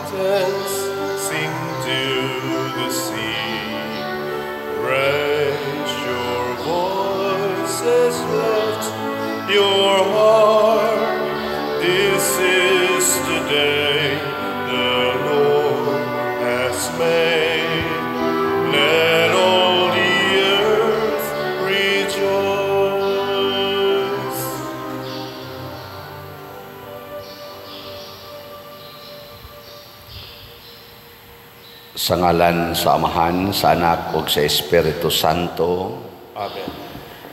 Mountains, sing to the sea. Raise your voices, lift your heart. This is the day the Lord has made. Let all the earth rejoice. Sa ngalan sa Amahan, sa Anak ug sa Espiritu Santo. Amen.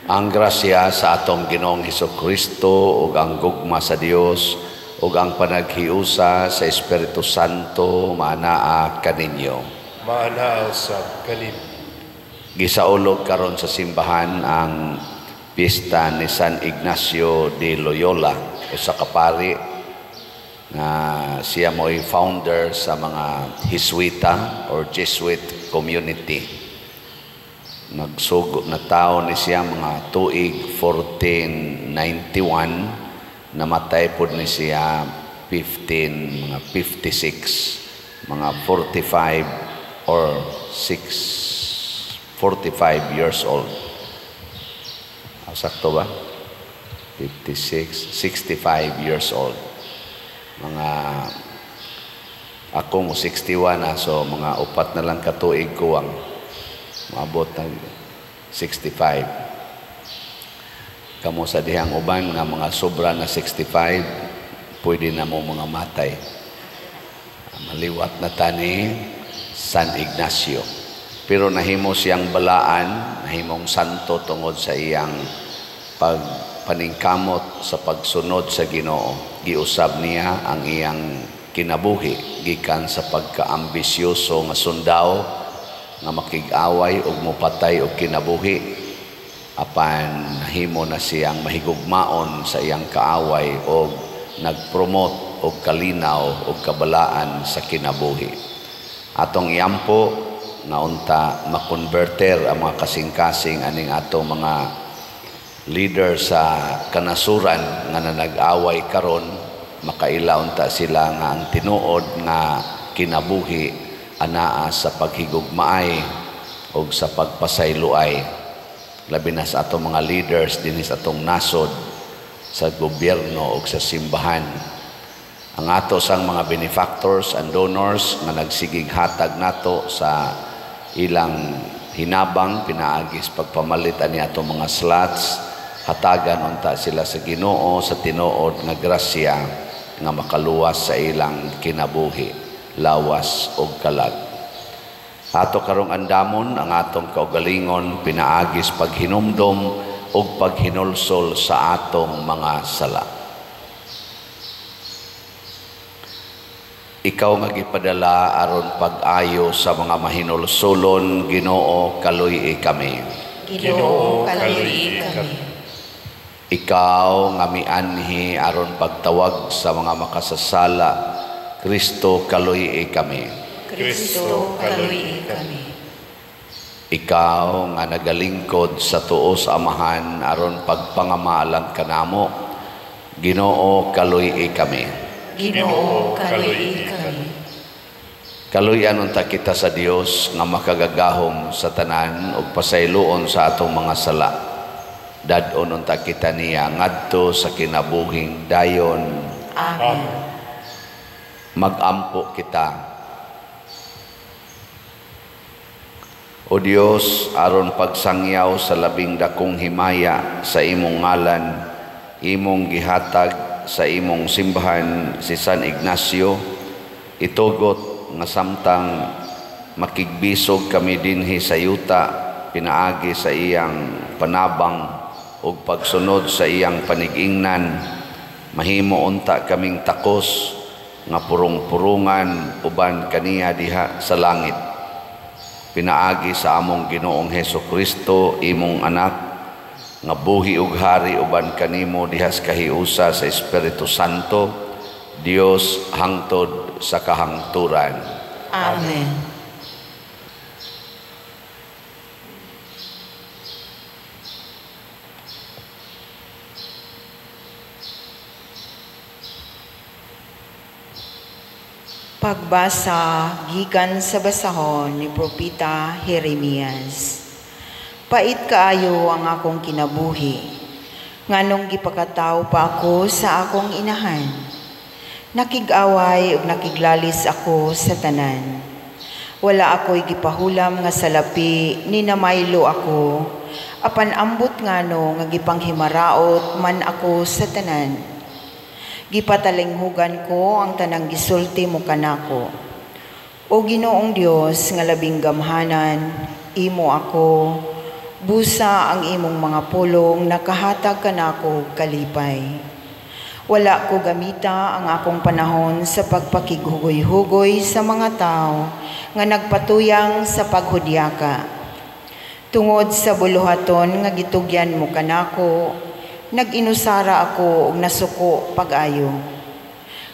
Ang grasya sa atong Ginoong Hesukristo ug ang gugma sa Dios ug ang panaghiusa sa Espiritu Santo maanaa kaninyo. Maanaa usab kanimo. Gisaulog karon sa simbahan ang piyesta ni San Ignacio de Loyola, usa ka pari nga siya mo'y founder sa mga Jesuita or Jesuit community. Nagsugo na tao ni siya mga tuig 1491, namatay pod ni siya 15 mga 56, mga 45 or 6 45 years old. Sakto ba? 56, 65 years old. Mga ako mo 61 na, so mga upat na lang katuig ko ang maabot ng 65. Kamo sa dihang uban nga mga sobra na 65, pwede na mo mga matay. Maliwat na tani San Ignacio. Pero nahimo siyang balaan, nahimong santo tungod sa iyang pagpaningkamot sa pagsunod sa Ginoo. Giusab niya ang iyang kinabuhi gikan sa pagkaambisyoso nga sundao nga makig-away ug mopatay og kinabuhi, apan nahimo na siyang mahigugmaon sa iyang kaaway og nagpromote og kalinaw og kabalaan sa kinabuhi. Atong iampo nga unta makonverter ang mga kasing-kasing aning atong mga leader sa kanasuran nga nanag-away karon, makaila unta sila nga ang tinuod nga kinabuhi anaa sa paghigugmaay og sa pagpasayloay, labi na sa atong mga leaders dinhi sa atong nasod, sa gobyerno og sa simbahan. Ang ato sang mga benefactors and donors nga nagsigig hatag nato sa ilang hinabang pinaagis pagpamalit ani atong mga slots, hatagan unta sila sa Ginoo sa tinuod nga grasya nga makaluwas sa ilang kinabuhi, lawas og kalag. Ato karong andamon ang atong kaugalingon pinaagis paghinumdom og paghinulsol sa atong mga sala. Ikaw nga gipadala aron pag-ayo sa mga mahinulsolon, Ginoo, kaluy-i kami. Ginoo, kaluy-i kami. Ikaw nga mianhi aron pagtawag sa mga makasasala, Kristo, kaluy-i kami. Kristo, kaluy-i kami. Ikaw nga nagalingkod sa tuo sa Amahan aron pagpangamalan kanamo, Ginoo, kaluy-i kami. Ginoo, kaluy-i kami. Kaluy-an unta kita sa Dios nga makagagahom sa tanan ug pasayloon sa atong mga sala. Dad-on unta kita niya ngadto sa kinabuhing dayon. Amen. Magampo kita. O Dios, aron pagsangyaw sa labing dakong himaya sa imong ngalan, imong gihatag sa imong simbahan si San Ignacio, itugot nga samtang makigbisog kami dinhi sa yuta pinaagi sa iyang panabang ug pagsunod sa iyang panigingnan, mahimo unta kaming takos nga purong-purungan uban kaniya diha sa langit. Pinaagi sa among Ginoong Hesus Kristo, imong anak, nga buhi ug hari uban kanimo dihas kahiusa sa Espiritu Santo, Dios hangtod sa kahangturan. Amen. Pagbasa gikan sa basahon ni Propeta Jeremias. Pait kaayo ang akong kinabuhi, nganong gipakataw pa ako sa akong inahan. Nakig-away ug nakiglalis ako sa tanan. Wala ako'y gipahulam nga salapi, ni namaylo ako, apan ambot ngano nga gipanghimaraot man ako sa tanan. Gipatalinghugan ko ang tanang gisulti mo kanako. O Ginoong Dios nga labing gamhanan, imo ako, busa ang imong mga pulong nakahatag kanako kalipay. Wala ko gamita ang akong panahon sa pagpakighugoy-hugoy sa mga tao nga nagpatuyang sa paghudyaka. Tungod sa buluhaton nga gitugyan mo kanako, nag-inusara ako ug nasuko pag-ayo.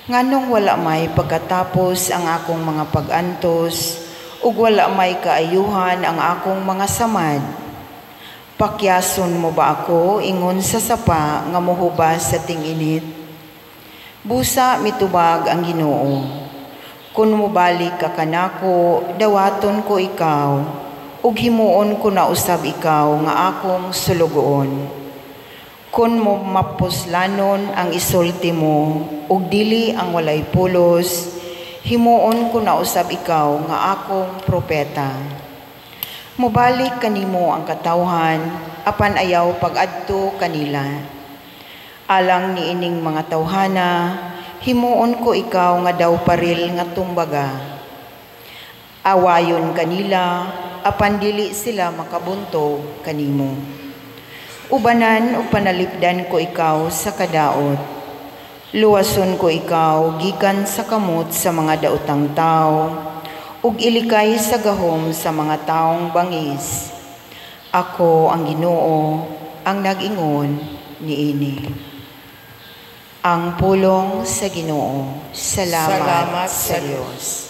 Nganong wala may pagkatapos ang akong mga pag-antos, ug wala may kaayuhan ang akong mga samad. Pakyason mo ba ako ingon sa sapa nga mohubas sa ting-init? Busa mitubag ang Ginoo. Kun mobalik ka kanako, dawaton ko ikaw, ug himuon ko na usab ikaw nga akong sulugoon. Kun mo mapuslanon ang isulti mo, ug dili ang walay pulos, himuon ko na usab ikaw nga akong propeta. Mobalik kanimo ang katawhan, apan ayaw pag-adto kanila. Alang niining mga tawhana, himuon ko ikaw nga daw paril nga tumbaga. Awayon kanila, apan dili sila makabuntog kanimo. Ubanan o panalipdan ko ikaw sa kadaot. Luwason ko ikaw gikan sa kamot sa mga daotang tao, ug ilikay sa gahom sa mga taong bangis. Ako ang Ginoo, ang nag-ingon niini. Ang pulong sa Ginoo. Salamat sa Dios.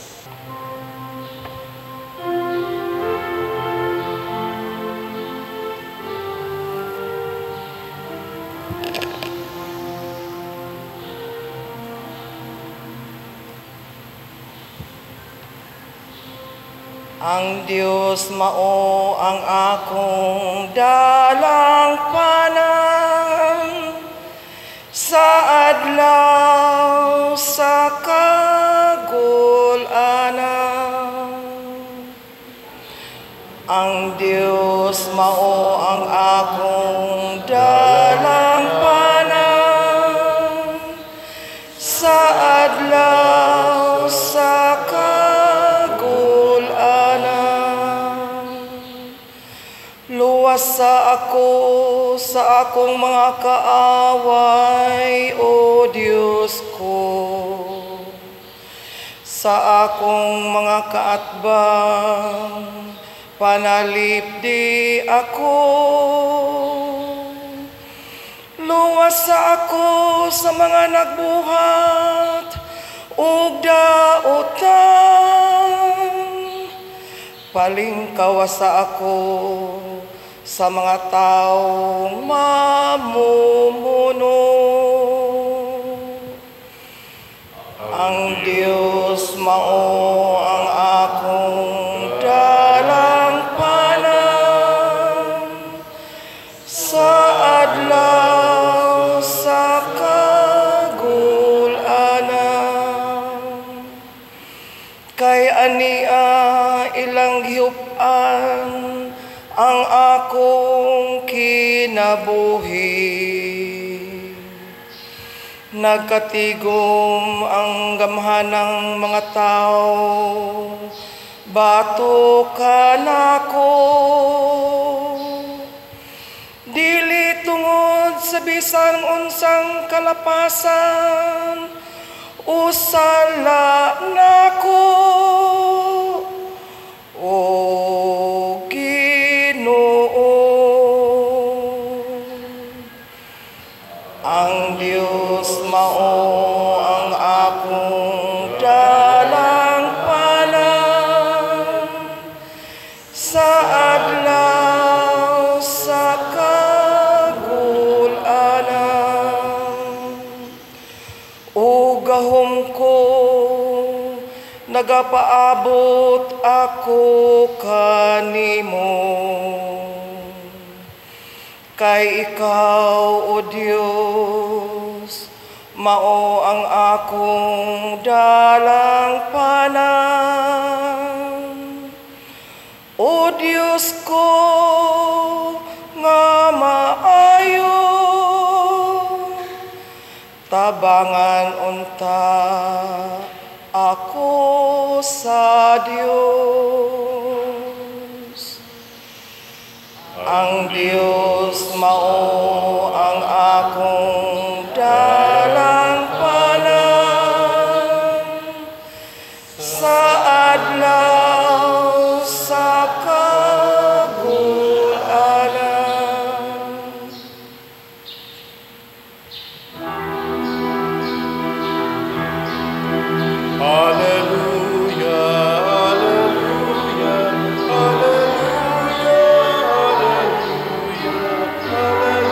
Ang Diyos mao ang akong dalangpanan sa adlaw sa kagul-anan. Ang Diyos mao ang akong dalangpanan sa adlaw sa kagul-anan. Luwasa ako sa akong mga kaaway, O Diyos ko. Sa akong mga kaatbang, panalipdi ako. Luwasa ako sa mga nagbuhat ug daotan. Palingkawasa ako sa mga taong mamumuno. Ang Diyos mao ang akong dalangpanan sa adlaw sa kagul-anan. Kay ania ilang gihup-an ang akong kinabuhi. Nagkatigom ang gamhanang mga tao, bato kanako. Dili tungod sa bisan unsang kalapasan, usala nako. O Ginoo, ang Diyos mao ang akong dalangpanan sa adlaw sa kagul-anan. O gahom ko, nagapaabot ako kanimo. Kay ikaw, O Dios, mao ang akong dalang panan. O Dios ko, nga maayo, tabangan unta ako sa Dios. Ang Dios mao ang akong dalang panan sa adlaw sa kagulanan. Alleluia, alleluia, alleluia, alleluia, alleluia.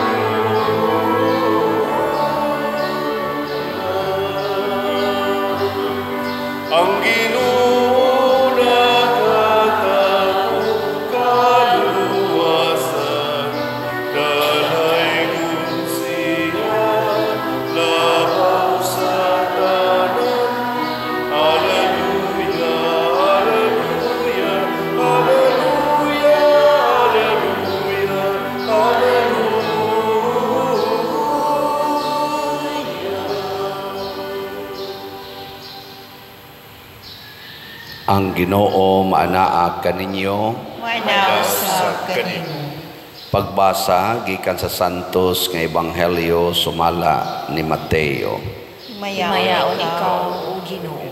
Ang Ginoo naghatag og kaluwasan, dalaygon siya labaw sa tanan. Alleluia, alleluia, alleluia, alleluia, alleluia. Ang Ginoo maanaa kaninyo. Maanaa usab kanimo. Pagbasa gikan sa Santos nga Ebanghelyo sumala ni Mateo. Himayaon ikaw, O Ginoo.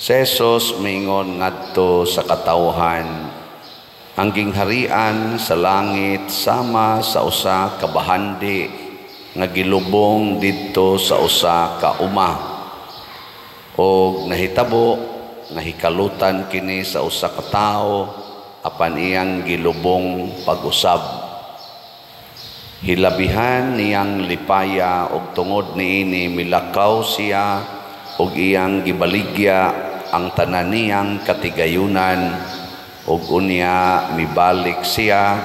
Si Jesus miingon ngadto sa katawhan, ang gingharian sa langit sama sa usa ka bahandi nga gilubong didto sa usa ka uma. Og nahitabo nga hikalutan kini sa usa ka tawo apan iyang gilubong pag-usab. Hilabihan niyang lipaya og tungod niini milakaw siya og iyang gibaligya ang tanan niyang katigayunan og unya mibalik siya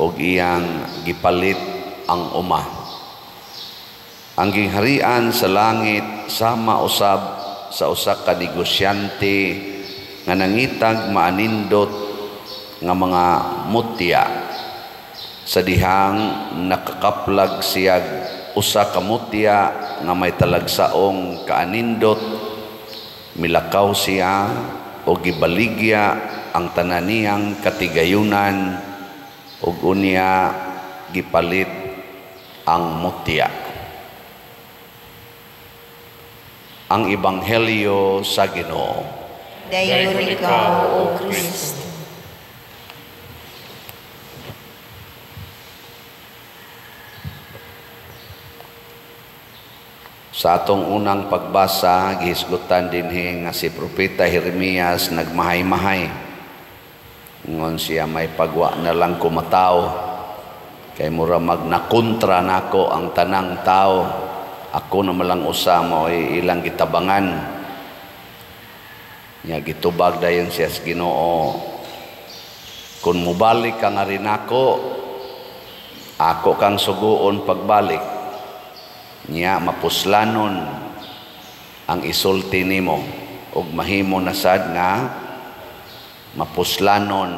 og iyang gipalit ang uma. Ang gingharian sa langit sama usab sa usa ka negosyante nga nangitag maanindot nga mga mutya. Sa dihang nakakaplag siyag usa ka mutya nga may talagsaong kaanindot, milakaw siya o gibaligya ang tanan niyang katigayunan ug unya gipalit ang mutya. Ang Ebanghelyo sa Ginoo. Dayon ikaw, O Kristo. Sa atong unang pagbasa, gihisgutan dinhi nga si Propeta Jeremias nagmahay-mahay. Ngon siya may pagwa na lang kumataw. Kay mura magnakontra nako ang tanang tao. Ako na malang usa mao'y ilang gitabangan. Nya gitubag dayon siya sa Ginoo. Kung mubalik ka nga rin ako, ako kang suguon pagbalik. Nya mapuslanon ang isulti nimo ug mahimo na sad nga mapuslanon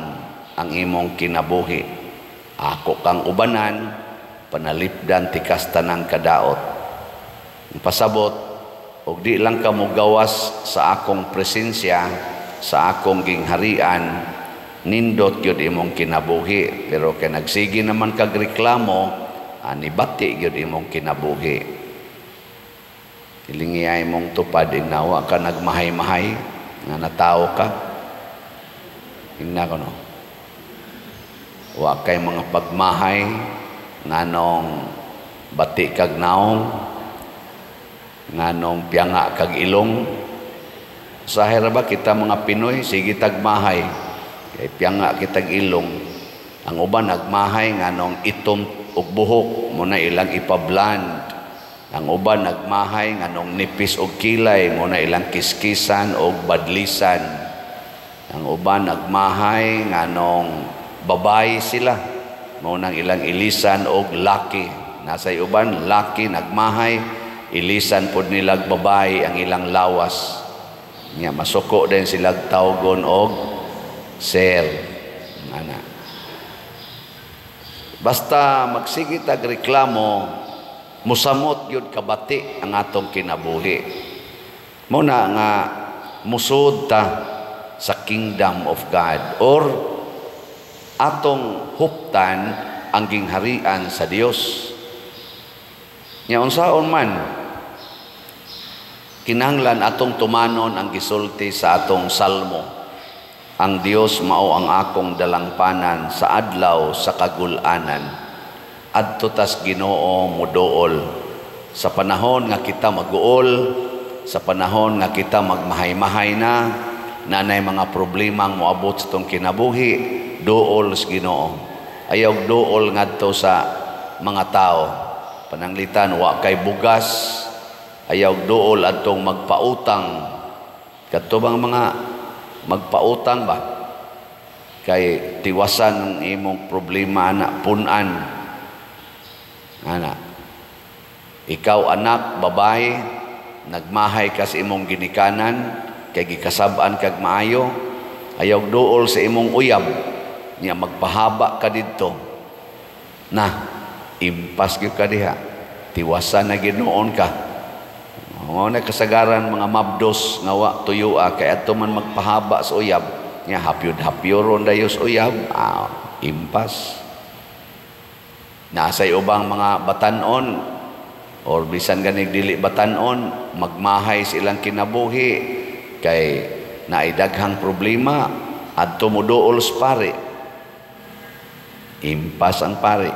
ang imong kinabuhi. Ako kang ubanan, panalipdan tikas tanang kadaot. Pasabot og di lang ka mogawas sa akong presensya, sa akong gingharian, nindot gyud imong kinabuhi. Pero kay nagsige naman kag reklamo, ani bati gyud imong kinabuhi. Ilingi imong tupad, inawa ka nagmahay-mahay nga natawo ka. Ingna ko no. Wa kay mga pagmahay nganong bati kag naong, nganong piyanga kag ilong. Usahay ra ba kita mga Pinoy, sige tagmahay kay piyanga kitag ilong. Ang uban nagmahay nganong itom og buhok mo na ilang ipabland. Ang uban nagmahay nganong nipis og kilay, mo na ilang kiskisan og badlisan. Ang uban nagmahay nganong babae sila, mo nang ilang ilisan og laki. Nasa uban laki nagmahay, ilisan pod nilag babae ang ilang lawas. Nya masuko din sila tawgon og sir. Ana. Basta magsige tag reklamo, musamot gyud kabati ang atong kinabuhi. Mo na nga musod ta sa kingdom of God or atong huptan ang gingharian sa Dios. Nya unsaon man, kinahanglan atong tumanon ang gisulti sa atong salmo. Ang Dios mao ang akong dalangpanan sa adlaw sa kagulanan. Adto tas Ginoo moduol. Sa panahon nga kita maguol, sa panahon nga kita magmahay-mahay na, nanay mga problemang moabot sa itong kinabuhi, duol sa Ginoo. Ayaw duol ngadto sa mga tao. Pananglitan, wa kay bugas, ayaw duol adtong magpautang. Kadto bang mga magpautang ba? Kay tiwasan ang imong problema na punan. Ana, ikaw anak, babae, nagmahay ka sa imong ginikanan, kay gikasab-an kag maayo, ayaw duol sa imong uyab, niya magpahaba ka didto. Na, impas gyud ka diha. Tiwasan na Ginoon ka. Mao na kasagaran mga mabdos nga wa tuyua kay adto man magpahaba sa uyab, niya hapyod-hapyoron dayo sa uyab, impas. Nasay ubang mga batanon or bisan ganig dili batanon, magmahay sa ilang kinabuhi kay naay daghang problema, adto moduol sa pare. Impas ang pare.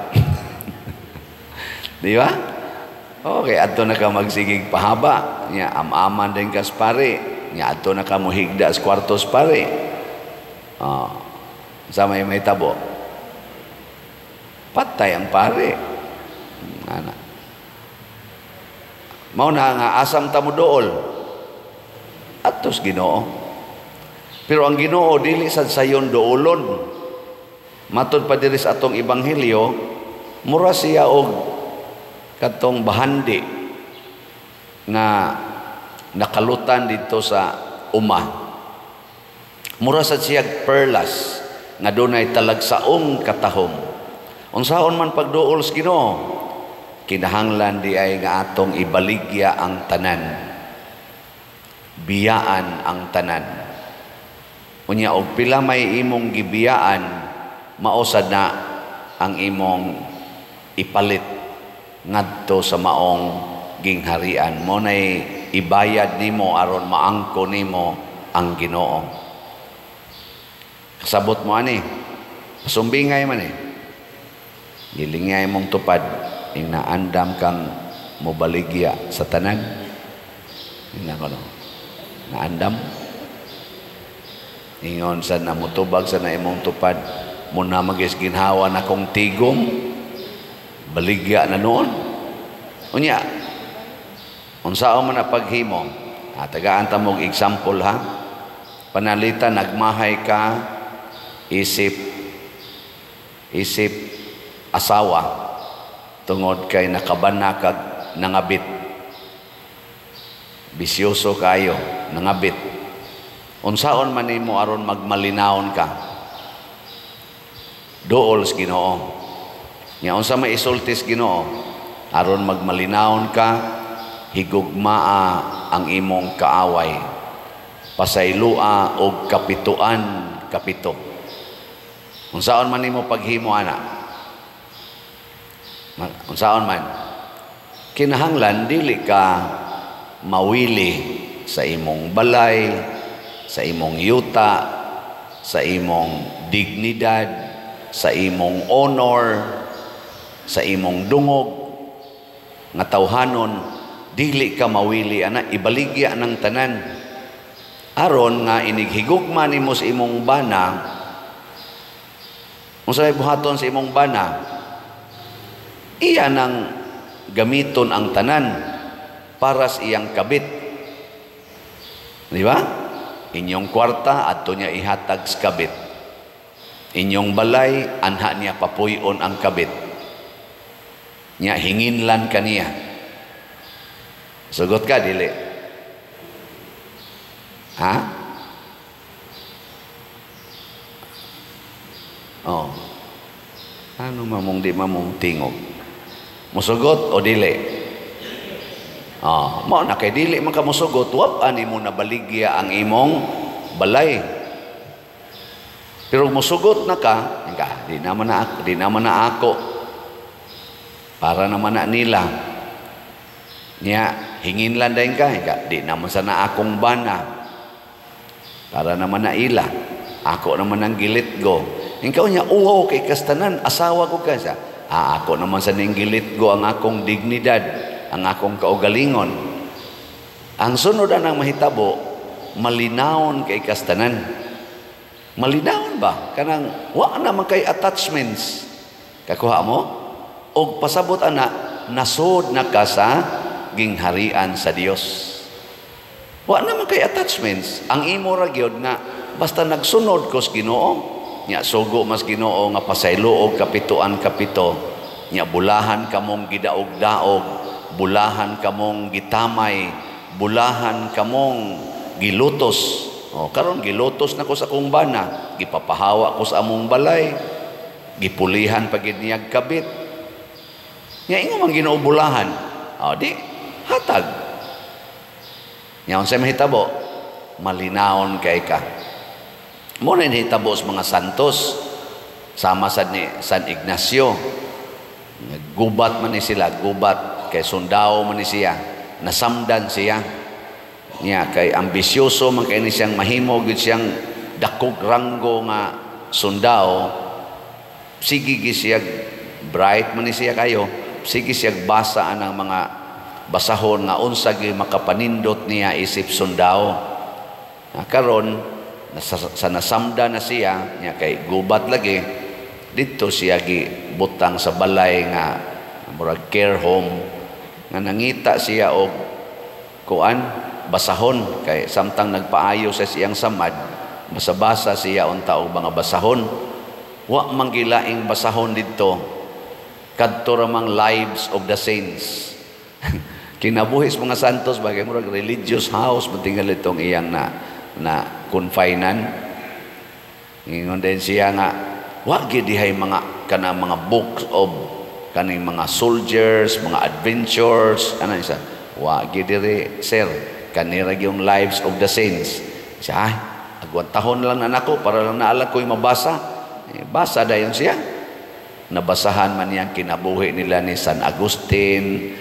Di ba? Okay, adto na ka magsigig pahaba, nya am-aman din ka sa pare, nya adto na ka mohigda sa kwarto sa pare. Oh, sa may tabo. Patay ang pare. Ana. Mao na nga asam ta mo dool. Atos Ginoo. Pero ang Ginoo dili sad sayon doolon. Matod pa diri sa atong ebanghelyo, mura siya og katong bahandi nga nakalutan dito sa uma. Mura sad siya perlas nga dunay talagsaong katahom. Unsaon man pagduol sa Ginoo, kinahanglan di ay nga atong ibaligya ang tanan. Biyaan ang tanan. Unya og pila may imong gibiyaan, mausad na ang imong ipalit ngadto sa maong gingharian. Mo nay ibayad nimo aron maangko nimo ang Ginoo. Kasabot mo ani, pasumbingay man eh. Gilingay mong tupad, inaandam kang mobaligya sa tanan. Ina ko no, naandam. Ingon sa namutubag sa na imong tupad, muna magis ginhawa na kong tigom, baligya na noon. Unya, unsaon man na paghimo? Tagaan ta mong example ha. Panalitan, nagmahay ka, isip asawa, tungod kay nakabana kag nangabit. Bisyoso kayo, nangabit. Unsaon man nimo aron magmalinawon ka? Duol sa Ginoo. Nya unsa may isulti sa Ginoo? Aron magmalinawon ka, higugmaa ang imong kaaway. Pasaylua og kapituan kapito. Unsaon man nimo paghimo ana? Unsaon man? Kinahanglan dili ka mawili sa imong balay, sa imong yuta, sa imong dignidad, sa imong honor, sa imong dungog nga tawhanon, dili ka mawili ana, ibaligya ng tanan. Aron nga inighigugma nimo sa imong bana, unsa may buhaton sa imong bana, iya nang gamiton ang tanan para sa iyang kabit. Di ba? Inyong kwarta adto niya ihatag sa kabit. Inyong balay anha niya papuy-on ang kabit. Nya hinginlan kaniya. Sugot ka dili? Ha? Oh. Ano mamong di mamong tingog? Musugot o dili? Oh, mao na kay dili man ka musugot, wap ani mo nabaligya ang imong balay. Pero musugot na ka, di naman na ako, di naman na ako. Para naman na nila. Nya hinginlan dayon ka, di naman sana akong bana. Para naman na ila. Ako naman ang gilit go. Ikaw niya, uwaw kay kastanan, asawa ko ka siya. Ah, ako naman sa ning gilit go ang akong dignidad, ang akong kaugalingon. Ang sunod ang mahitabo, malinawon kay kastanan. Malinawon ba? Kanang wa na man kay attachments. Kakuha mo? Og pasabot ana, nasod na ka sa gingharian sa Dios. Wa na man kay attachments. Ang imo ra gyud nga basta nagsunod ko sa Ginoo, nya sugo mas Ginoo nga pasaylo og kapituan kapito, nya bulahan kamong gidaog-daog, bulahan kamong gitamay, bulahan kamong gilutos. O karon gilutos na ko sa akong bana, gipapahawa ko sa among balay, gipulihan pa gid niyag kabit. Nya ingon man Ginoo bulahan. O di hatag. Nya unsay mahitabo? Malinawon kay ka. Mo na hitabo sa mga santos, sama sa ni San Ignacio. Gubat man ni sila, gubat kay sundao man ni siya, nasamdan siya. Nya kay ambisyoso man kay ni siyang mahimo gyud siyang dakog ranggo nga sundao. Sige gi siya, bright man ni siya kayo, sige siya basa anang mga basahon nga unsa gyud makapanindot niya isip sundao. Na karon sa nasamda na siya, nya kay gubat lagi, didto siya gibutang sa balay nga murag care home, nga nangita siya og kuan basahon kay samtang nagpaayo sa siyang samad, basa-basa siya unta og mga basahon. Wa man gilaing basahon didto, kadto ra mang Lives of the Saints. Kinabuhi sa mga santos bagay murag religious house matingal itong iyang na confinan. Ingon din siya nga wa gyud dihay mga kana mga books of kaning mga soldiers, mga adventures, ana siya. Wa gyud diri sir, kanira yung Lives of the Saints. Siya, agwan tahon lang na nako para lang naala ko'y mabasa. Eh, basa dayon siya. Nabasahan man niyang kinabuhi nila ni San Agustin,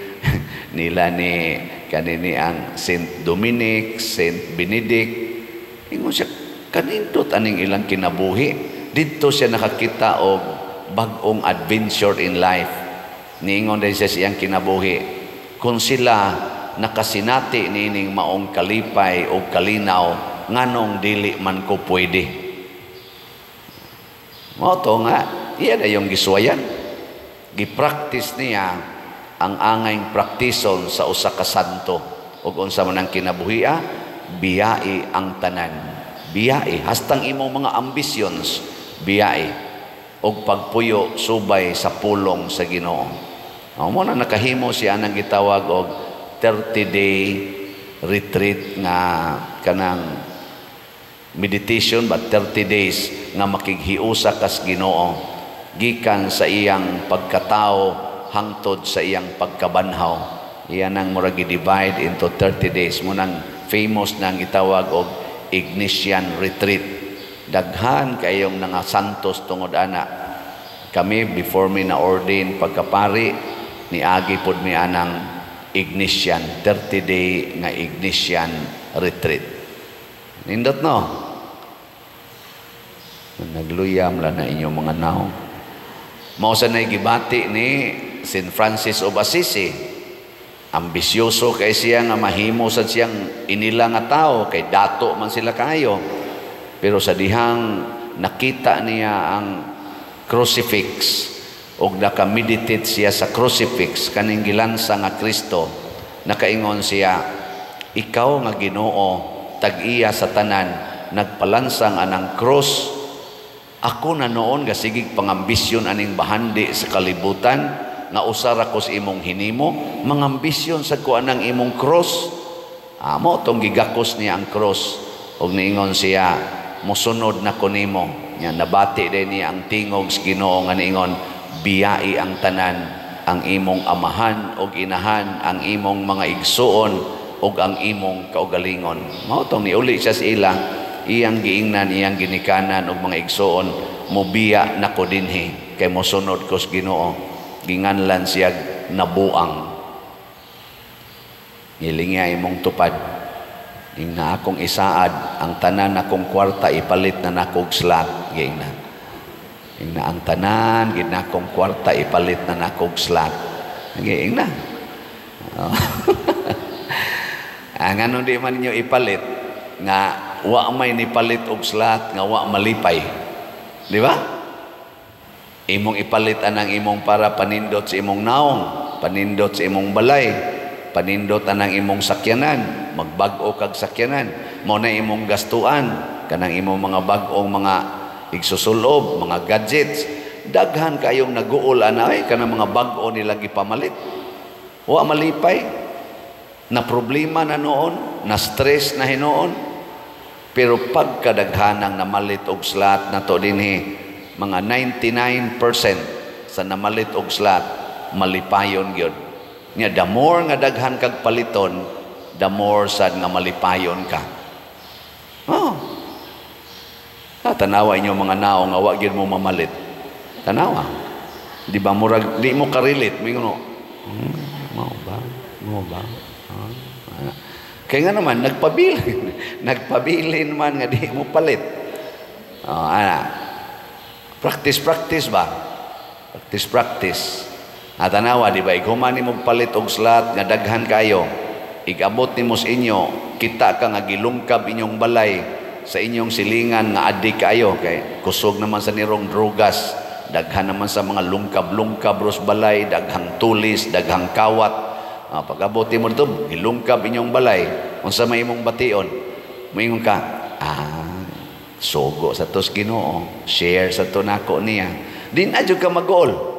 nila ni kanini ang Saint Dominic, Saint Benedict. Ingon siya, kanindot aning ilang kinabuhi. Didto siya nakakita og bag-ong adventure in life. Niingon din siya siyang kinabuhi. Kung sila nakasinati niining maong kalipay o kalinaw, nganong dili man ko pwede. Mao to nga, iya na yung gisuwayan. Gipractice niya ang angayng praktison sa usa ka santo. Ug unsa man ang kinabuhia, biyai ang tanan. Biyai hastang imong mga ambitions, biyai og pagpuyo subay sa pulong sa Ginoo. Mo na nakahimo siya nang gitawag og 30-day retreat nga kanang meditation, but 30 days nga makighiusa kas Ginoo gikan sa iyang pagkatao hangtod sa iyang pagkabanhaw. Iyan ang murag gi-divide into 30 days. Mo nang famous nang gitawag og Ignatian Retreat. Daghan kayong nga santos tungod ana. Kami before mi na ordain pagkapari, niagi pod mi anang Ignatian 30-day nga Ignatian Retreat. Nindot no? Nagluyam lang na inyong mga naong. Mao sa nay gibati ni Saint Francis of Assisi. Ambisyoso kay siya nga mahimo sad siyang inila nga tao, kay dato man sila kayo. Pero sa dihang nakita niya ang crucifix, Ug naka-meditate siya sa crucifix, kaning gilansa nga Kristo. Nakaingon siya, "Ikaw nga Ginoo, tag-iya sa tanan, nagpalansang anang cross. Ako na noon gasigig pangambisyon aning bahandi sa kalibutan nga usara ko sa imong hinimo, mangambisyon sa ko anang imong cross." Amo tong gigakos niya ang cross ug niingon siya, "Mosunod na ko nimo." Nya nabati din niya ang tingog sa Ginoo nga niingon, "Biyai ang tanan, ang imong amahan ug inahan, ang imong mga igsuon ug ang imong kaugalingon." Mao tong niuli siya sa ila, iyang giingnan iyang ginikanan ug mga igsuon, "Mobiya na ko dinhi kay mosunod ko sa Ginoo." Ginganlan siya nabuang. Ngilingi imong tupad. Ingna, "Akong isaad ang tanan akong kwarta, ipalit na nakog slot." Giingna. Ingna, "Ang tanan gid nakong kwarta, ipalit na nakog slot." Giingna. Oh. Ang ano, di man ninyo ipalit nga wa may nipalit og slot nga wa malipay. Di ba? Imong ipalit anang imong para panindot sa imong naong, panindot sa imong balay, panindot anang imong sakyanan, magbag-o kag sakyanan, mao na imong gastuan, kanang imong mga bag-ong mga igsusulob, mga gadgets. Daghan kayong naguol anay kanang mga bag-o nila gipamalit. Wa malipay. Na problema na noon, na stress na hinuon. Pero pagkadaghanang namalit og slot na to dinhi, mga 99% sa namalit og slot malipayon gyud. Nya the more nga daghan kag paliton, the more sad nga malipayon ka. Oh. Ah, tanawa inyo mga naong nga wa gyud mo mamalit. Tanawa. Di ba murag di mo ka-relate, mingon, "Mao ba? Mao ba?" Ah. Kaya nga naman nagpabilin, nagpabilin man nga di mo palit. Oh, ana. Practice, practice ba? Practice, practice. At tanawa, di ba, ighuman nimo palit og slot nga daghan kayo, igabot nimo sa inyo, kita ka nga gilungkab inyong balay sa inyong silingan nga adik kayo, kay kusog naman sa nirong drogas, daghan naman sa mga lungkab-lungkab ros balay, daghang tulis, daghang kawat. Pag-abot mo dito, gilungkab inyong balay, unsa may imong bation? Moingon ka, "Ah, sugo sa tos Ginoo, share sa to nako niya." Di na jud ka mag-goal.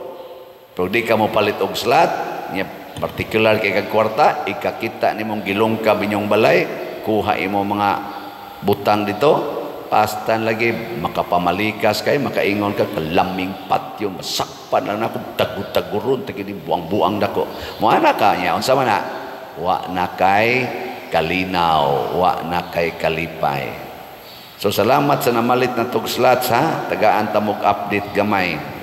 Pero di ka mo palit og slot, niya particular kay kag kwarta, ikakita nimong gilungkab inyong balay, kuha imo mga butang dito, pastan lagi makapamalikas kay makaingon ka, "Kalaming patyo, masakpan lang nako, tagud-taguron tagi buang-buang dako." Mo ana ka niya, unsa man na? Wa na kay kalinaw, wa na kay kalipay. So salamat sa namalit na tog slots ha, tagaan ta mog update gamay.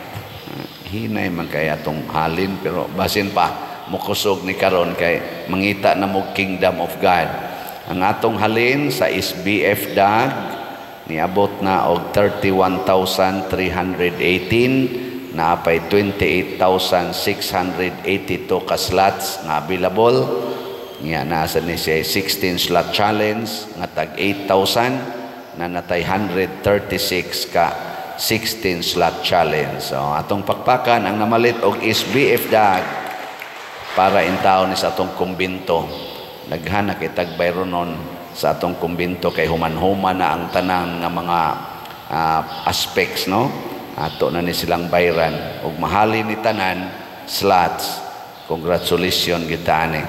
Hinay man kay atong halin, pero basin pa mukusog ni karon kay mangita na mo Kingdom of God. Ang atong halin sa SBF DAG niabot na og 31,318, naapay 28,682 ka slots nga available. Nya nasa ni siya 16 slot challenge nga tag 8,000 na natay 136 ka 16 slot challenge. So atong pakpakan ang namalit og SBF DAG para intaon ni sa atong kumbinto. Daghan na kay tagbayronon sa atong kumbinto kay human-human na ang tanan nga mga aspects, no? Ato na ni silang bayran ug mahali ni tanan slots. Congratulations kita ani.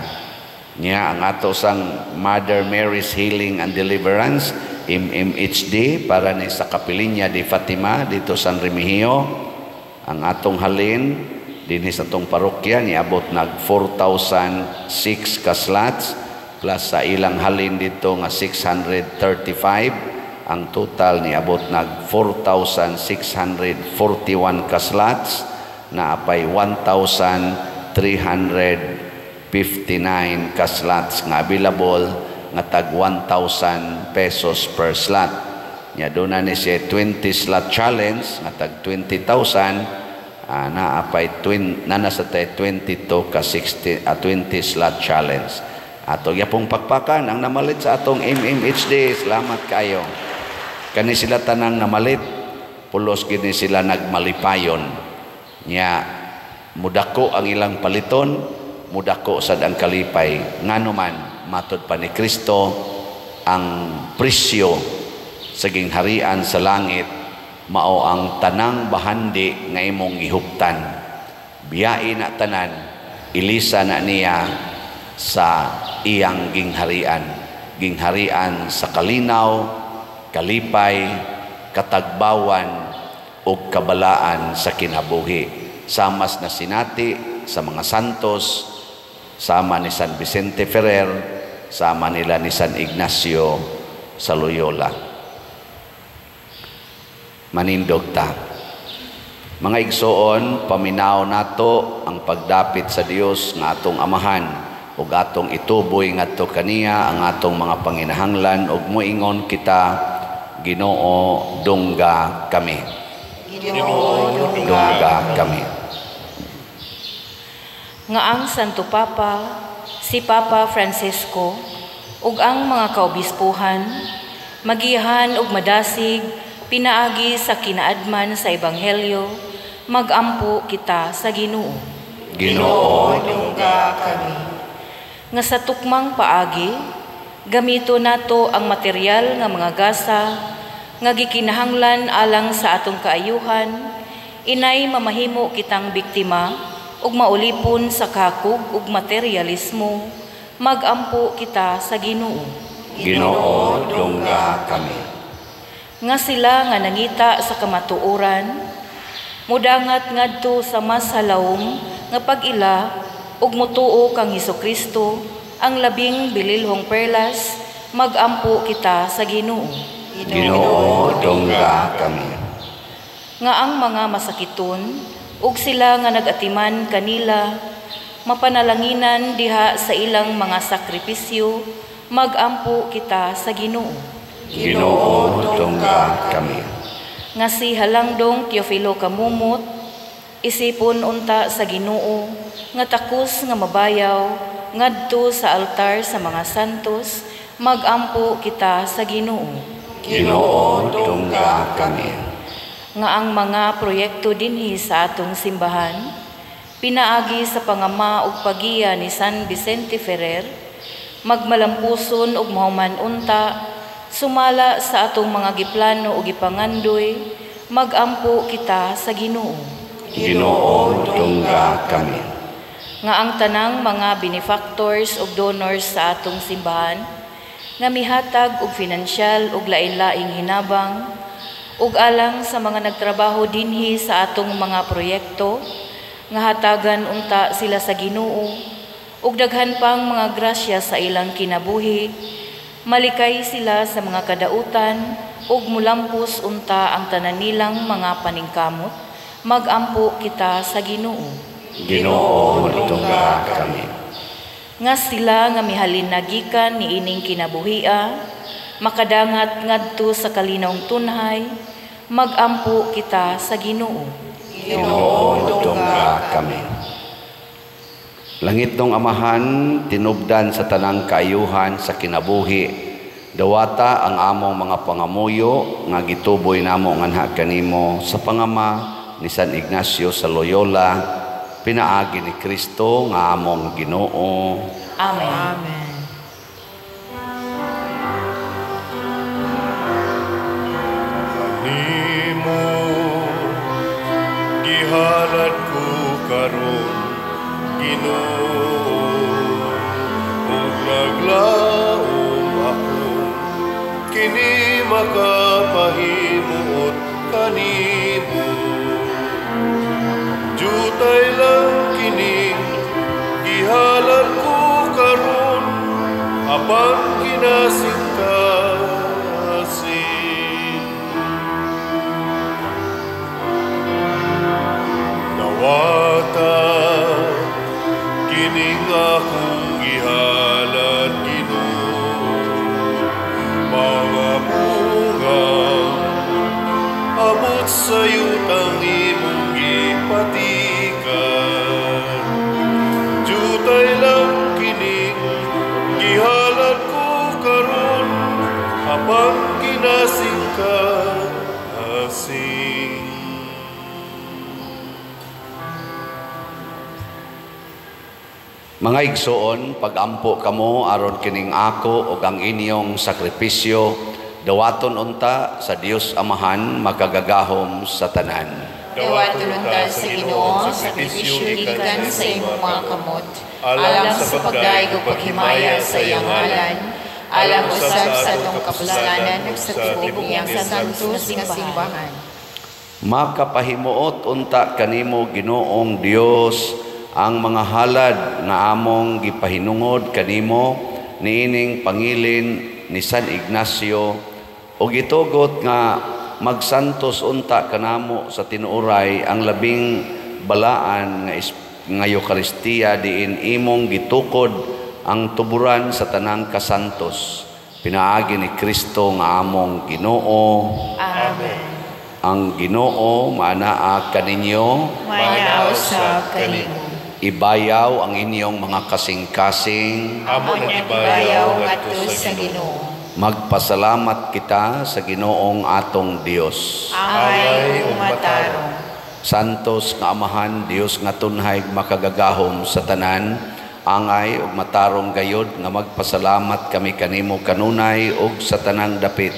Nya ang ato sang Mother Mary's Healing and Deliverance, MMHD, para ni sa Kapilinya di Fatima dito San Remigio. Ang atong halin dinhi sa atong parokya niabot nag 4,006 ka slots plus sa ilang halin dito nga 635, ang total niabot nag 4,641 ka slots na apay 1,359 ka slots nga available nga tag 1,000 pesos per slot. Nya doon na ni siya 20 slot challenge nga tag 20,000, na apay twin, na nasa tay 22 ka 60, 20 slot challenge. Ato gyapong pakpakan ang namalit sa atong MMHD. Salamat kayo. Kani sila tanang namalit, pulos gini sila nagmalipayon. Nya mudako ang ilang paliton, mudako sad ang kalipay. Ngano man matod pa ni Kristo, ang presyo sa gingharian sa langit mao ang tanang bahandi nga imong gihuptan. Biyai na tanan, ilisa na niya sa iyang gingharian. Gingharian sa kalinaw, kalipay, katagbawan ug kabalaan sa kinabuhi. Samas na sinati sa mga santos, sama ni San Vicente Ferrer, sama nila ni San Ignacio sa Loyola. Manindog ta. Mga igsoon, paminaw nato ang pagdapit sa Dios nga atong Amahan ug atong ituboy ngadto kaniya ang atong mga panginahanglan ug moingon kita, Ginoo, dungga kami. Ginoo, dungga kami. Nga ang Santo Papa, si Papa Francisco, ug ang mga kaobispuhan, magiyahan ug madasig pinaagi sa kinaadman sa Ebanghelyo, magampo kita sa Ginoo. Ginoo, dungga kami. Nga sa tukmang paagi, gamito nato ang material nga mga gasa nga gikinahanglan alang sa atong kaayuhan, inay mamahimo kitang biktima ug maulipon sa kakug ug materialismo, magampo kita sa Ginoo. Ginoo, dungga kami. Nga sila nga nangita sa kamatuoran, mudangat ngadto sa mas halawom nga pag-ila ug mutuo kang Hesukristo ang labing bililhong perlas, magampo kita sa Ginoo. Ginoo, dungga kami. Nga ang mga masakiton ug sila nga nagatiman kanila mapanalanginan diha sa ilang mga sakripisyo, magampo kita sa Ginoo. Ginoo, dungga kami. Nga si Halangdong Teofilo Kamumot, isipon unta sa Ginoo nga takos nga mabayaw ngadto sa altar sa mga santos, magampo kita sa Ginoo. Ginoo, dungga kami. Nga ang mga proyekto dinhi sa atong simbahan, pinaagi sa pangama ug pagiya ni San Vicente Ferrer, magmalampuson ug mahuman unta sumala sa atong mga giplano ug gipangandoy, magampo kita sa Ginoo. Ginoo, dungga kami. Nga ang tanang mga benefactors ug donors sa atong simbahan nga mihatag og finansyal ug lain-laing hinabang ug alang sa mga nagtrabaho dinhi sa atong mga proyekto, nga hatagan unta sila sa Ginoo ug daghan pang mga grasya sa ilang kinabuhi, malikay sila sa mga kadautan ug mulampos unta ang tanan nilang mga paningkamot, magampo kita sa Ginoo. Ginoo, dungga kami. Nga sila nga mihalin nagikan niining kinabuhia, makadangat ngadto sa kalinawng tunhay, magampo kita sa Ginoo. Ginoo, dungga kami. Langit nong Amahan, tinubdan sa tanang kaayuhan sa kinabuhi, dawata ang among mga pangamuyo nga gituboy namo nganha kanimo sa pangama ni San Ignacio sa Loyola, pinaagi ni Kristo nga among Ginoo. Amen. Amen. Kanimo gihalad ko karon, Ginoo, ug naglaom ako kini makapahimuot kanimo. Jutay lang kining gihalad ko karon, apan kinasingkasin. Dawata kining akong gihalad, Ginoo, mga bunga abot sa yutang imong gipatikan. Jutay lang kining gihalad ko karon, apan kinasingkasin. Mga igsoon, pagampo kamo aron kining ako ug ang inyong sakripisyo dawaton unta sa Dios Amahan makagagahom sa tanan. Dawaton unta sa Ginoo sakripisyo gikan sa imong mga kamot, alang sa pagdayeg ug paghimaya sa iyang ngalan, alang usab sa atong kapuslanan ug sa tibuok niyang santos nga simbahan. Makapahimuot unta kanimo Ginoong Dios ang mga halad nga among gipahinungod kanimo niining pangilin ni San Ignacio ug gitugot nga magsantos unta kanamo sa tinuoray ang labing balaan nga Eukaristiya diin imong gitukod ang tuburan sa tanang kasantos pinaagi ni Kristo nga among Ginoo. Amen. Ang Ginoo maanaa kaninyo, maanaa usab kanimo. Ibayaw ang inyong mga kasing-kasing. Amo nang ibayaw ngadto sa Ginoo. Magpasalamat kita sa Ginoong atong Dios. Angay ug matarong. Santos nga Amahan, Dios nga tunhay makagagahom sa tanan, angay ug matarong gayod nga magpasalamat kami kanimo kanunay ug sa tanang dapit.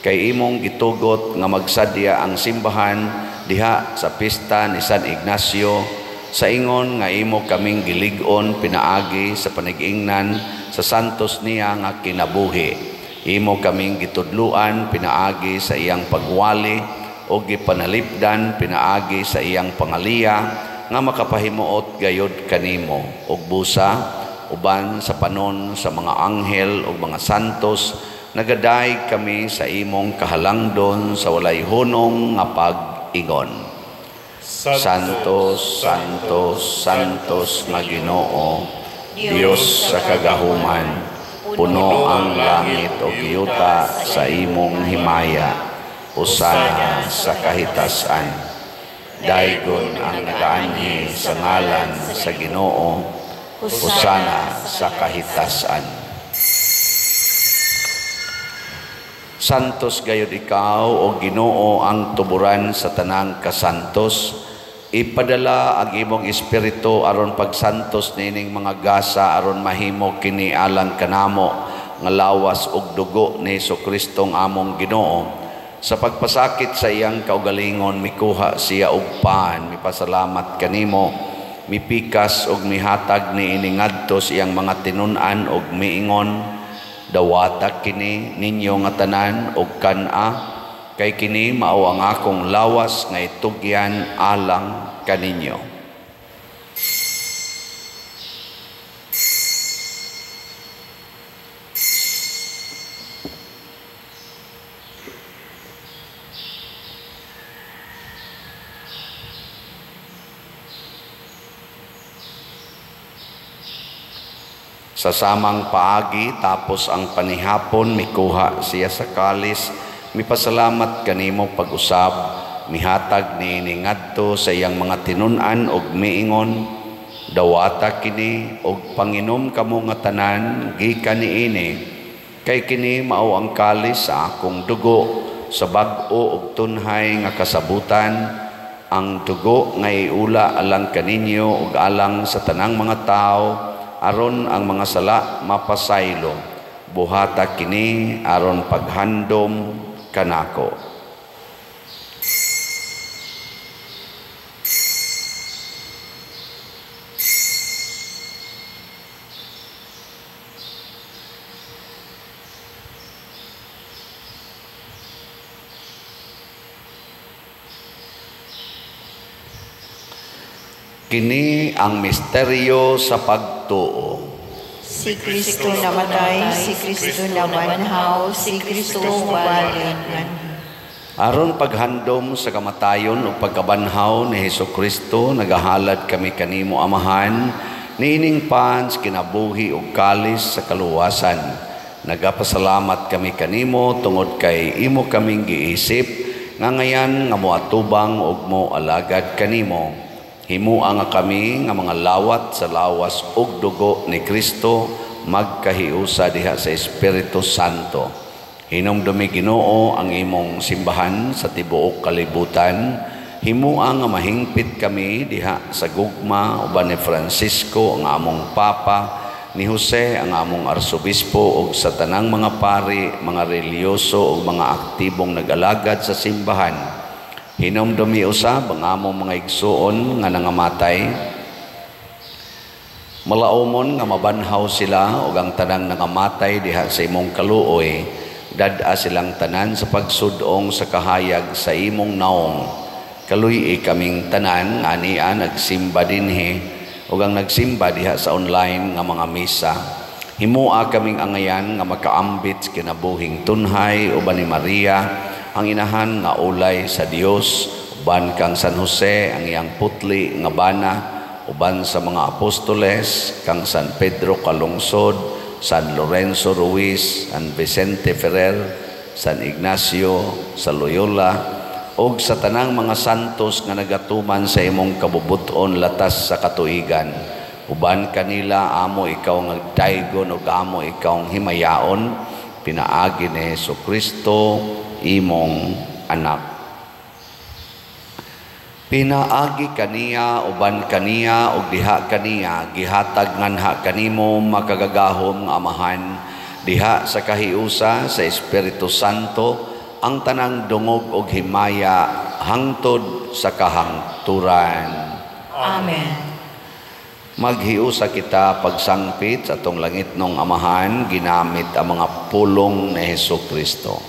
Kay imong gitugot nga magsadya ang simbahan diha sa pista ni San Ignacio sa ingon nga imo kaming gilig-on pinaagi sa panigingnan sa santos niya nga kinabuhi. Imo kaming gitudluan pinaagi sa iyang pagwali o gipanalipdan pinaagi sa iyang pangaliya nga makapahimuot gayod kanimo ug busa uban sa panon sa mga anghel ug mga santos nagadayeg kami sa imong kahalangdon sa walay hunong nga pag-ingon. Santos, Santos, Santos nga Ginoo, Dios sa kagahuman, puno ang langit ug yuta sa imong himaya. Hosana sa kahitasan. Daygon ang nagaanhi sa ngalan sa Ginoo. Hosana sa kahitasan. Santos gayud ikaw o Ginoo ang tuburan sa tanang kasantos. Ipadala ang imong espiritu aron pagsantos nining mga gasa aron mahimo kini alang kanamo nga lawas ug dugo ni Jesukristong among Ginoo. Sa pagpasakit sa iyang kaugalingon mikuha siya og pan, mipasalamat kanimo, mipikas ug mihatag niini ngadto sa iyang mga tinun-an ug miingon, dawata kini ninyo nga tanan og kan-a, kay kini mao ang akong lawas nga itugyan alang kaninyo. Sa samang paagi tapos ang panihapon mikuha siya sa kalis, mipasalamat kanimo pag-usab, mihatag niini ngadto sa iyang mga tinun-an og miingon, dawata kini og panginom kamo nga tanan gikan niini, kay kini mao ang kalis sa akong dugo sa bag-o og tunhay nga kasabutan, ang dugo nga iula alang kaninyo ug alang sa tanang mga tawo aron ang mga sala mapasaylo. Buhata kini aron paghandom kanako. Kini ang misteryo sa pagtuo. Si Kristo namatay, si Kristo nabanhaw, si Kristo mubalin. Aron paghandom sa kamatayon o pagkabanhaw ni Hesukristo, nagahalad kami kanimo Amahan, niining pans kinabuhi ug kalis sa kaluwasan. Nagapasalamat kami kanimo tungod kay imo kaming giisip nga ngayan nga moatubang ug moalagad kanimo. Himua nga kami nga mga lawat sa lawas ug dugo ni Kristo magkahiusa diha sa Espiritu Santo. Hinumdumi Ginoo ang imong simbahan sa tibuok kalibutan. Himua nga mahingpit kami diha sa gugma uban ni Francisco ang among Papa, ni Jose ang among Arsobispo ug sa tanang mga pari, mga relihiyoso ug mga aktibong nag-alagad sa simbahan. Hinumdumi usab ang among mga igsuon nga nangamatay. Malaumon nga mabanhaw sila ug ang tanang nangamatay diha sa imong kaluoy, dad-a silang tanan sa pagsudong sa kahayag sa imong naong. Kaluy-i kaming tanan nga ania nagsimba dinhi ug ang nagsimba diha sa online nga mga misa. Himua kaming angayan nga makaambit sa kinabuhing tunhay uban ni Maria ang inahan nga ulay sa Dios, uban kang San Jose ang iyang putli nga bana, uban sa mga apostoles kang San Pedro Calungsod, San Lorenzo Ruiz, San Vicente Ferrer, San Ignacio sa Loyola, ug sa tanang mga santos nga nagatuman sa imong kabubuton latas sa katuigan. Uban kanila amo ikaw nga daygon ug amo ikaw himayaon, pinaagi ni Hesus Kristo imong anak. Pinaagi kaniya, uban kaniya, ug diha kaniya, gihatag nganha kanimo makagagahom nga Amahan, diha sa kahiusa sa Espiritu Santo, ang tanang dungog ug himaya hangtod sa kahangturan. Amen. Maghiusa kita pagsangpit sa atong langitnong Amahan, ginamit ang mga pulong ni Hesus Kristo.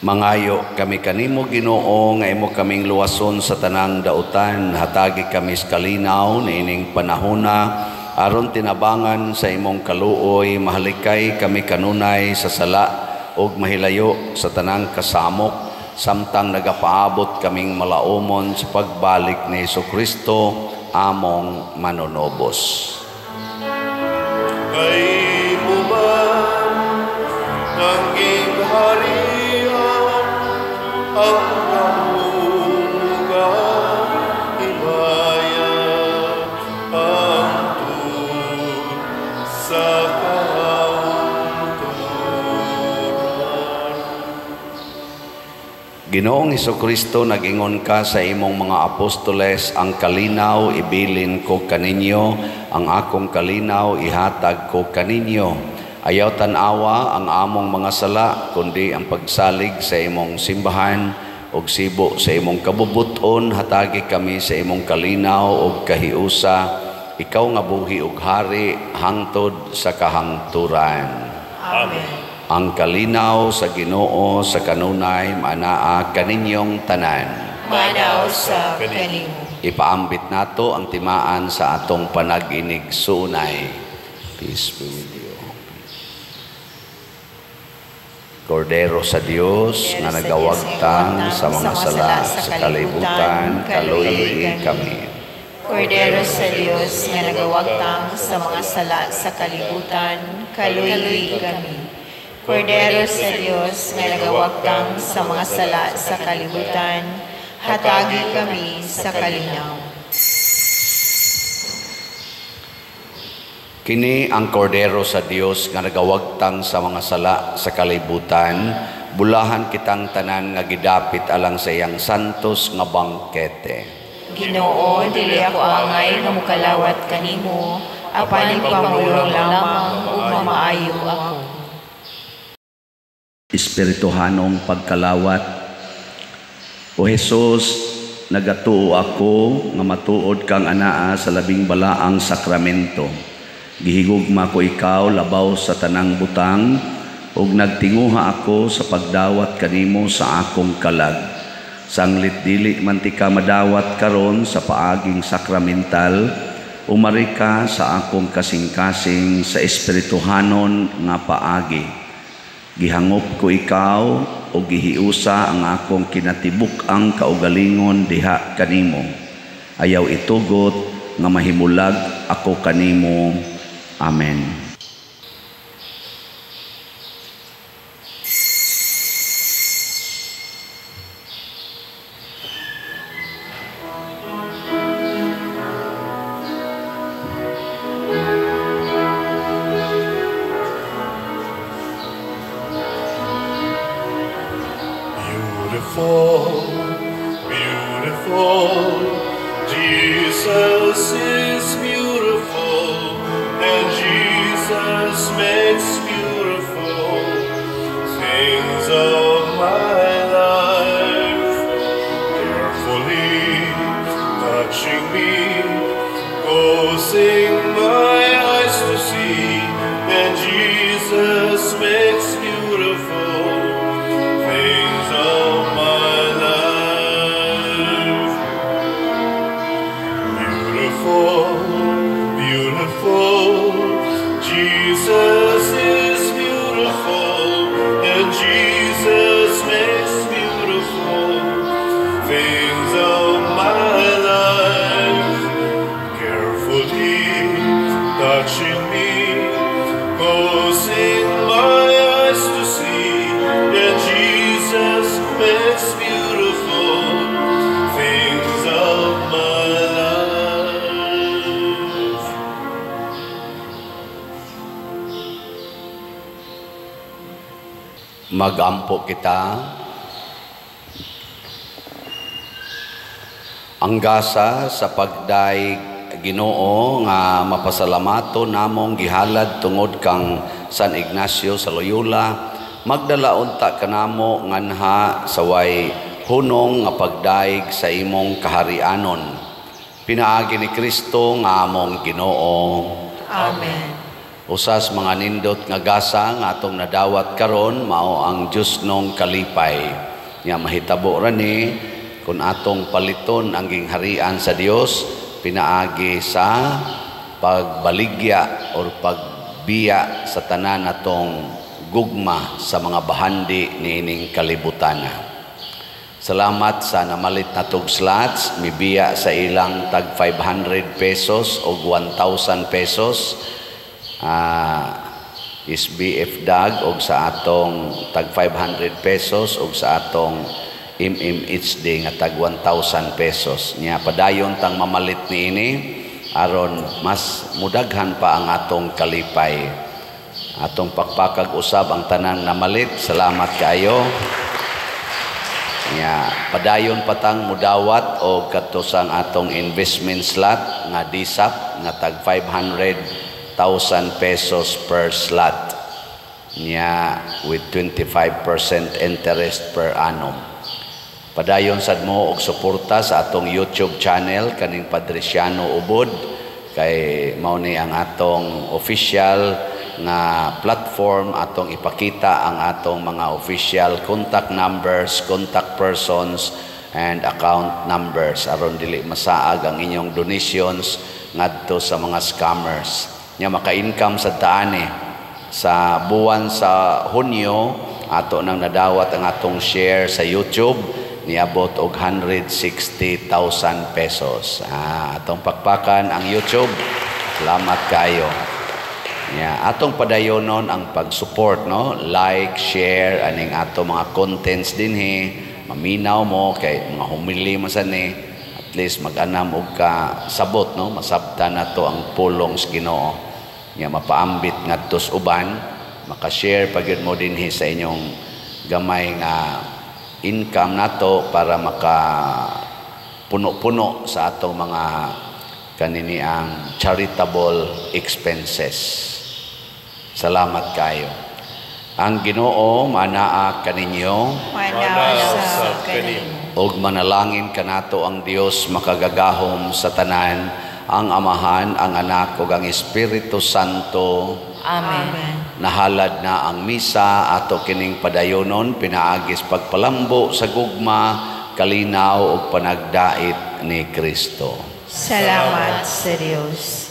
Mangayo kami kanimo Ginoo nga imo kaming luwason sa tanang dautan, hatagi kami sa kalinaw niining panahona aron tinabangan sa imong kaluoy, mahalikay kami kanunay sa sala ug mahilayo sa tanang kasamok samtang nagapaabot kaming malaumon sa pagbalik ni Hesukristo among manunobos. Kay mo man ang gingharian, ang kahugan, himaya, ang tur sa kahangturan. Ginoong Hesukristo, nag-ingon ka sa imong mga apostoles, ang kalinaw ibilin ko kaninyo, ang akong kalinaw ihatag ko kaninyo. Ayaw tan-awa ang among mga sala, kundi ang pagsalig sa imong simbahan ug sibo sa imong kabubuton, hatagi kami sa imong kalinaw ug kahiusa, ikaw nga buhi ug hari hangtod sa kahangturan. Amen. Ang kalinaw sa Ginoo sa kanunay maanaa kaninyong tanan. Manaw sa kanimo. Ipaambit nato ang timaan sa atong panag-inig suunay. Peace be with you. Kordero sa Dios nga nagawagtang sa mga sala sa kalibutan, kaluyi kami. Kordero sa Dios nga nagawagtang sa mga sala sa kalibutan, kaluyi kami. Kordero sa Dios nga nagawagtang sa mga sala sa kalibutan, hatagi kami sa kalinaw. Kini ang Kordero sa Dios nga nagawagtang sa mga sala sa kalibutan, bulahan kitang tanan nga gidapit alang sa iyang santos nga bangkete. Ginoo, dili ako angay nga mukalawat kanimo, apan ipamulong lamang ug mamaayo ako. Espirituhanong pagkalawat. O Hesus, nagatuo ako nga matuod kang anaa sa labing balaang sakramento. Gihigugma ko ikaw labaw sa tanang butang, ug nagtinguha ako sa pagdawat kanimo sa akong kalag. Sanglit dili man ti ka madawat karon sa paaging sakramental, umari ka sa akong kasing-kasing sa espirituhanon nga paagi. Gihangop ko ikaw o gihiusa ang akong kinatibuk-ang kaugalingon diha kanimo. Ayaw itugot nga mahimulag ako kanimo. Amen. Beautiful, beautiful, Jesus is beautiful, and Jesus makes beautiful things of my life. Carefully touching me, causing my eyes to see, and Jesus makes beautiful things of my life. Beautiful, beautiful, Jesus is beautiful, and Jesus makes beautiful things of my life. Carefully touching me, causing my eyes to see, and Jesus makes beautiful things of my life. Magampo kita. Ang gasa sa pagdaig Ginoo nga mapasalamato namong gihalad tungod kang San Ignacio sa Loyola, magdala unta kanamo nganha sa way hunong nga pagdaig sa imong kaharianon. Pinaagi ni Kristo nga among Ginoo. Amen. Usas mga nindot nga gasa nga atong nadawat karon mao ang Dios nong kalipay. Nga mahitabo ra ni kun atong paliton ang gingharian sa Dios pinaagi sa pagbaligya or pagbiya sa tanan atong gugma sa mga bahandi niining kalibutan. Salamat sa namalit na tug slots, mibiya sa ilang tag 500 pesos o 1,000 pesos. SBF DAG og sa atong tag 500 pesos og sa atong MMHD nga tag 1,000 pesos. Nya padayon tang mamalit niini aron mas mudaghan pa ang atong kalipay. Atong pakpakag usab ang tanang namalit. Salamat kaayo. Nya padayon patang mudawat og katusang atong investment slot nga DSAP nga tag 500,000 pesos per slot. Nya with 25% interest per annum. Padayon sad mo og suporta sa atong YouTube channel kaning Padriciano Ubod kay mao ni ang atong official nga platform atong ipakita ang atong mga official contact numbers, contact persons and account numbers aron dili masaag ang inyong donations ngadto sa mga scammers. Nya maka-income sad taani sa buwan sa Hunyo ato nang nadawat ang atong share sa YouTube niabot og 160,000 pesos. Atong pakpakan ang YouTube. Salamat kayo. Yeah, atong padayonon ang pag-support, no? Like, share aning ato mga contents dinhi. Maminaw mo kay mga homily man sa ni. At least mag-anam og ka sabot, no? Masabtan nato ang pulong sa Ginoo. Nya mapaambit ngadto sa uban, maka-share pa gyud mo dinhi sa inyong gamay nga income nato para maka puno-puno sa atong mga kanini ang charitable expenses. Salamat kayo. Ang Ginoo manaa kaninyo. Manaa Manaa sa sa kanimo. Ug manalangin kanato ang Dios makagagahom sa tanan, ang Amahan, ang Anak ug ang Espiritu Santo. Amen. Amen. Nahalad na ang misa, ato kining padayonon pinaagis pagpalambo sa gugma, kalinaw ug panagdait ni Kristo. Salamat sa Dios.